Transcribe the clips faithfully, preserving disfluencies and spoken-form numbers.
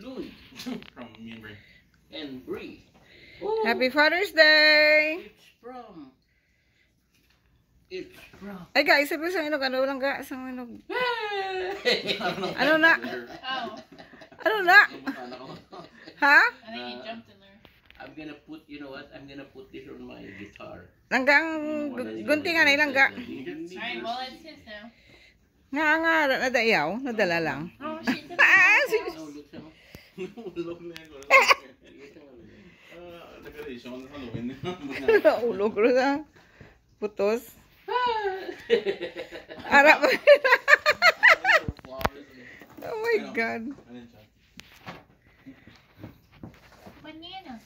Lun. From me and Brie. And Brie. Oh, Happy Father's Day! It's from. It's from. Ay, guys, sabi sa inog, ano lang ga, sa inog. Ano na? Oh. Ano na? Ha? I think he jumped in there. I'm gonna put, you know what? I'm gonna put this on my guitar. Langgang guntingan ay langga. Alright, well, it's his now. Nga, nga, nadayaw, nadala lang. Oh, shit. Ah, si Ulog na ako. Ah, nagkalisyon sa Halloween. Ulog ro sa putos. Ara pa. Oh my God. Banana.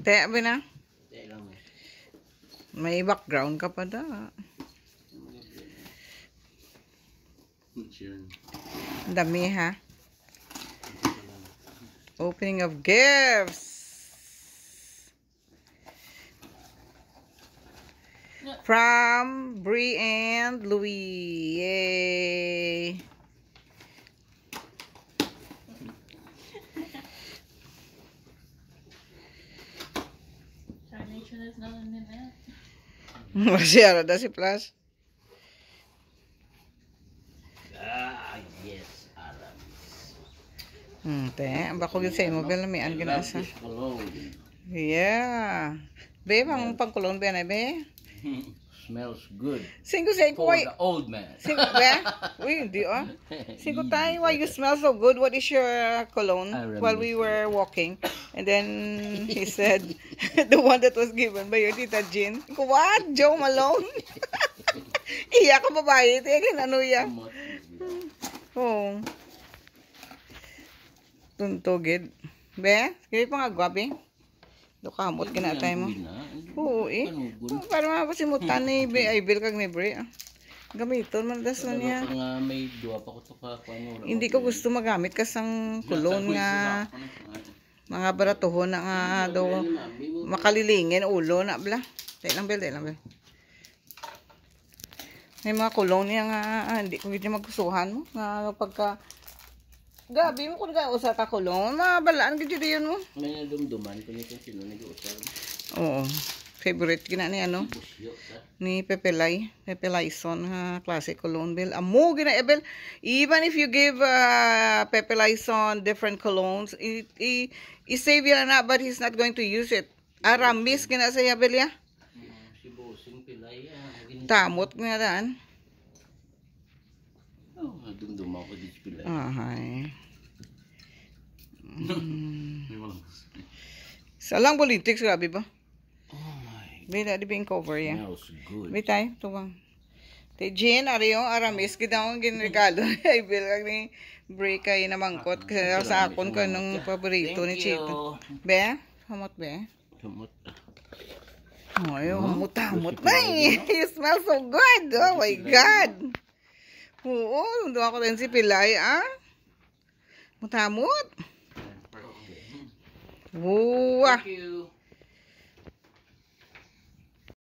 Te, abi na. May background ka pa da. Dami, ha? Opening of gifts. From Brie and Louie. Yay! Try to make sure there's nothing in there. Masiyara da si Flash. Ah, yes, Aramis. Hmm, te, ang bako gyud sa imo, Bel, may an gina sa. Yeah. Be, pang pangkulon ba na, be? Smells good. Singko, singko, why? For the old man. Singko, be? Uy, hindi, ah. Singko, tay, why you smell so good? What is your, uh, cologne? While we were walking. And then he said, the one that was given by your Tita Jean. What? Joe Malone? Iya ka babae, tiya, kin-, ano, ya? Oh. Tunto gid. Be, kaya pang agwa, be. Dukamot kina tayo mo. Oo, eh. Oh, para mapasimutan ni Be, ay, Bill kag ni Bre, ah. Gamiton man das na niya. Nga may dua pa ko to ka, kuwan, wala. Hindi ko gusto magamit ka sang kulon nga mga baratuhon na nga do makalilingin ulo na bla. Dali lang, Bel, dali lang, Bel. May mga kulon niya nga, ah, hindi ko gid magustuhan mo. Nga pagka, gabi mo kung ga-usa ka kulon, mabalaan gid yun mo. May nadumduman ko nito, sino nag-uusap. Oo. Favorite gina ni ano? Busyo, sa? Ni Pepe Lai. Pepe Laison nga klase cologne, Bel. Amo gina, eh, Bel. Even if you give, uh, Pepe Laison different colognes, i, i, i-save yun na, but he's not going to use it. Aramis gina sa iya, Bel, ya? Mm, si Bossing Pilay, ah, gini-, tamot nga daan. Oh, dumduma ko di si Pilay. Ahay. Mm. May walang. Sa lang politics, grabe ba? Oh my. Bila di bing cover ya. Smells good. Bitay, tuwang. Te Jean, ari, oh, aramis gid ang ginregalo ni Ibil kag ni Bri kay namangkot. Ah, kaya sa salamat, akon ka nung paborito ni Chito. Thank you. Be? Hamot, be? Hamot. Oh, ayaw, hamot, hamot. Ay, you smell so good. Oh my God. Oo, duha ko din si Pilay, ah. Mutamot. Wow. Thank you.